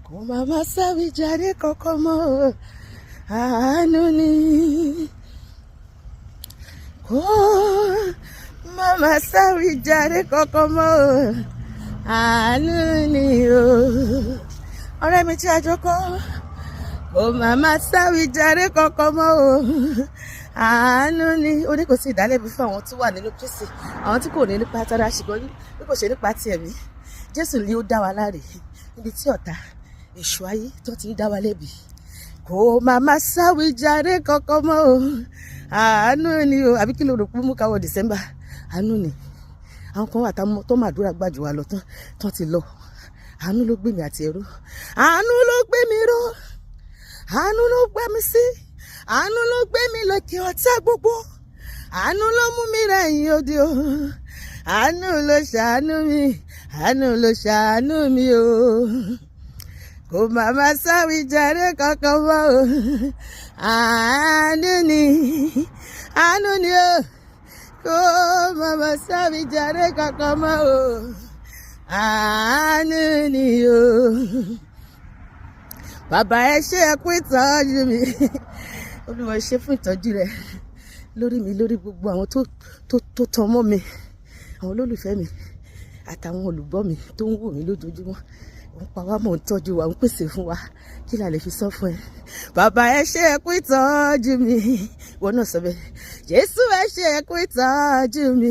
Kò má má sáwíjàre kankan mọ́ o, àánú ni. Kò má má sáwíjàre kankan mọ́ o, àánú ni o. Ọ̀rẹ́ mi tí a jọ kọ́, kò má má sáwíjàre kankan mọ́ o, àánú ni. Ó ní kò sí ìdálẹ́bi fún àwọn tó wà nínú Kristi, àwọn tí kò ní nípa tara, ṣùgbọ́n bí kò ṣe nípa ti ẹ̀mí. Jésù ni ó dá wa láre níbi tí ọ̀tá èṣù ayé tó ti ń dá wa lẹ́bi. Kò má má sáwíjàre kankan mọ́ o, àánú ni o. Àbí kí ló rò pé mú káwọ December? Àánú ni. Àwọn kan wà tó máa dúrà gbàjù wa lọ tán tán ti lọ. Àánú ló gbé mi àti ẹrú, àánú ló gbé mi ró, àánú ló gbé mi sí, àánú ló gbé mi lókè ọ̀tá gbogbo, àánú ló mú mi rẹ̀yìn odi o, àánú ló ṣàánú mi, àánú ló ṣàánú mi o. Kò má má sáwíjàre kankan mọ́ o, àánú ni, àánú ni o. Kò má má sáwíjàre kankan mọ́ o, àánú ni o. Bàbá, ẹ ṣé, ẹ kú ìtọ́jú mi. Olúwa, ṣe fún ìtọ́jú rẹ lórí mi, lórí gbogbo àwọn tó tọ́ mọ́ mi, àwọn olólùfẹ́ mi àtàwọn olùgbọ́ mi tó ń wò mí lójoojúmọ́. Ó ń pa wá mọ̀, ń tọ́jú wa, ń pèsè fún wa. Kí la lè fi sọ fún ẹ? Bàbá, ẹ ṣé, ẹ kú ìtọ́jú mi. Ìwọ náà sọ bẹ́ẹ̀. Jésù, ẹ ṣé, ẹ kú ìtọ́jú mi.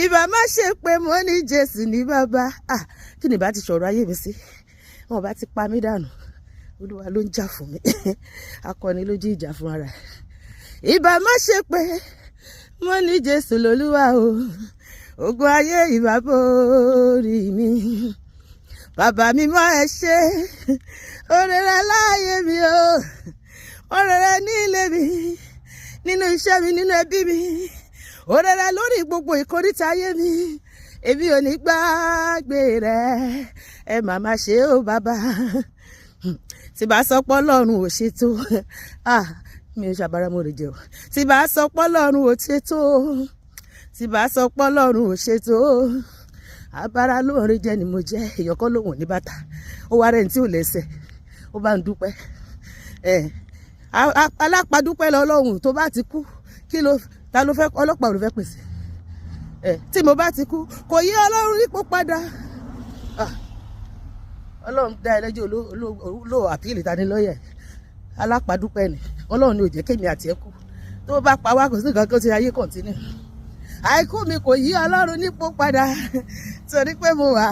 Ìbá má ṣe pé mo ní Jésù ní bàbá, ah, kí ni ìbá ti sọ̀rọ̀ ayé mi sí? Wọn bá ti pa mí dànù. Olúwa ló ń jà fún mi, akọni lójú ìjà fún ara ẹ̀. Ìbá má ṣe pé mo ní Jésù lólúwa o, ogun ayé ìbá borí mi. Bàbá mi mọ́, ẹ ṣé, oore rẹ láàyè mi o, oore rẹ ní ilé mi, nínú iṣẹ́ mi, nínú ẹbí mi, oore rẹ lórí gbogbo ìkóríta ayé mi. Èmi ò ní gbàgbé rẹ. Ẹ màmá ṣe ó, bàbá. Tí bá sọ pé Ọlọ́run ò ṣe tó, ah, mi ò ṣàbára mo rè jẹ o. Tí bá sọ pé Ọlọ́run ò ṣe tó, tí bá sọ pé Ọlọ́run ò ṣe tó, abara lóore jẹ́ ni mo jẹ́. Èèyàn kọ́ lòun ò ní bàtà, ó wá rẹ̀ ní tí ò lẹ́sẹ̀, ó bá ń dúpẹ́. Ẹ̀ alápàdúpẹ́ lọ́lọ́run. Tó bá ti kú, kí ló ta ló fẹ́? Ọlọ́pàá ló fẹ́ pèsè ẹ̀. Tí mo bá ti kú, kò yí Ọlọ́run nípò padà. Ọlọ́run dá ẹlẹ́jọ́ olóò àpìlì ta ni lọ́yẹ̀. Alápàdúpẹ́ ni Ọlọ́run ni. Ò jẹ́ kémi àti ẹ kú. Tó bá pa wá, kò sí nǹkan kan tí ayé continue. Àìkú mi kò yí Ọlọ́run nípò padà, torí pé mo wà.